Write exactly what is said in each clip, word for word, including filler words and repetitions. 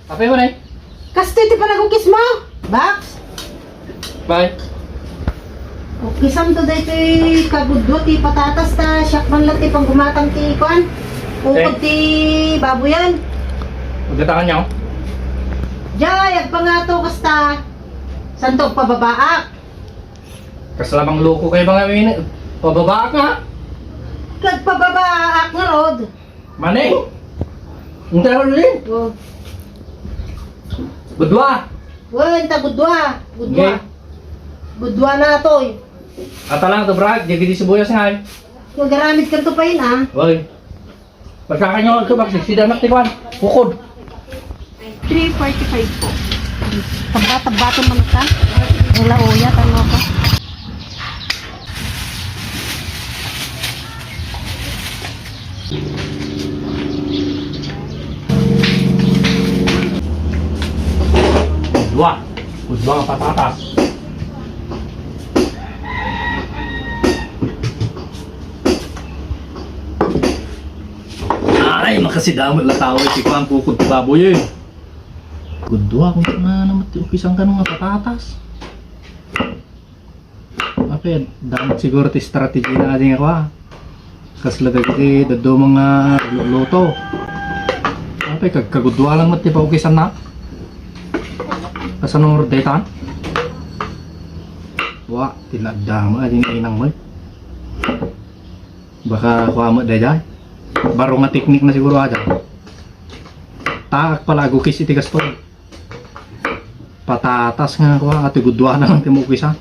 Apay man ay? Kastoy ti panagukis mo, Bax? Bay. Ukisanto daytoy kagudua ti patatas ta siak man la ti panggumatang ti kuan. Ukod Eh. ti baboyan. Pagkatangan niyo? Jay, agpangato kasta. Santo, pababaak. Kasla mangloko kayo mga mini. Pababaak nga. Kagpababaak nga, Rod. Mani? Ang tawag din? Oh. Gudua. Wen, ta gudua. Gudua. Okay. Gudua na to eh. Ata lang to, Brad. Di gidi sibuyas nga eh. Magaramid ka to pa yun, ah. Oy. Pagkakanyo ito, magsisida na tikuan. Bukod. Three forty-five po. Taba-tabaton man ka. Wala uyat, ano ka? Dua. Dua nga patatas. Ay, makasidamot la tao iti kuan, bukod ti baboy eh. Gudua, kung saan na naman ti ukisan ka nga patatas. Apay, damot siguro ti strategy na adi nga kua. Kasla dagiti dadduma nga luto. Apay, kagkagudua lang met ti paukisan na. Kasano nga daytan? Wa, ti lagdama, adi nga inang mo eh. Baka kua met daydiay. Baro nga teknik na siguro ada. Taak pala agukis iti gasto. Patatas nga kua, ati gudua na lang ti mukis, ha?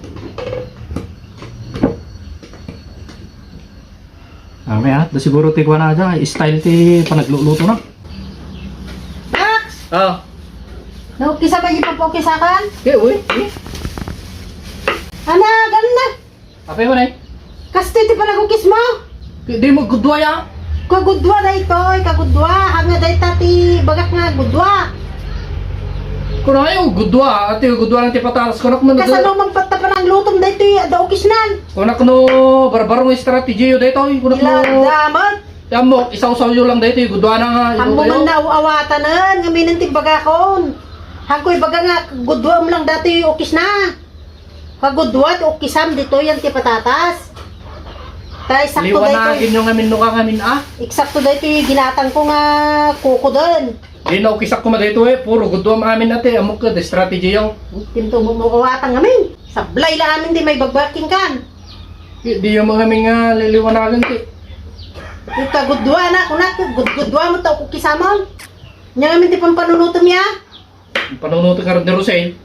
Ame, ha? Da siguro ti kua na ada, style ti panagluluto na. Max! Ah. Naukisa pa di papukisakan? Eh, uy, eh. Ana, ganun na. Apay mo, nay? Kastoy ti panagukis mo? Di, di mo gudua ya? Kagudua daytoy, kagudua. Anga dayta ti bagak nga gudua. Kuno ayo gudua, ati gudua lang ti patatas. Kunak man. Kasano man patta panaglutom daytoy, adda ukisnan. Kunak no, barbaro nga strategy yo daytoy. Kunak no. Iladamat. Yamo, isawsaw yo lang daytoy, gudua na nga. Ammo man naawatanen, ngaminen ti bagakon. Hangko ibaga nga, gudua mo lang daytoy ukisna. Kagudua ti ukisam ditoy yan ti patatas. Ta, eksakto daytoy. Liwanagen yo ngamin no ka ngamin, ah? Eksakto daytoy ginatang ko nga kukudan. Di na ukisak ko madaytoy, eh. Puro gudua amin ati, amok ka, strategy yo. Tinto mo mo awatan ngamin. Sablay la amin di may bagbaking kan. Di, di yung mga ngamin nga liliwanagan ti. Ita gudua na, kunak, gud-, gudua mo ta ukisamon. Nya ngamin ti pampanunutom ya. Panunutom ka rin ni Rosel.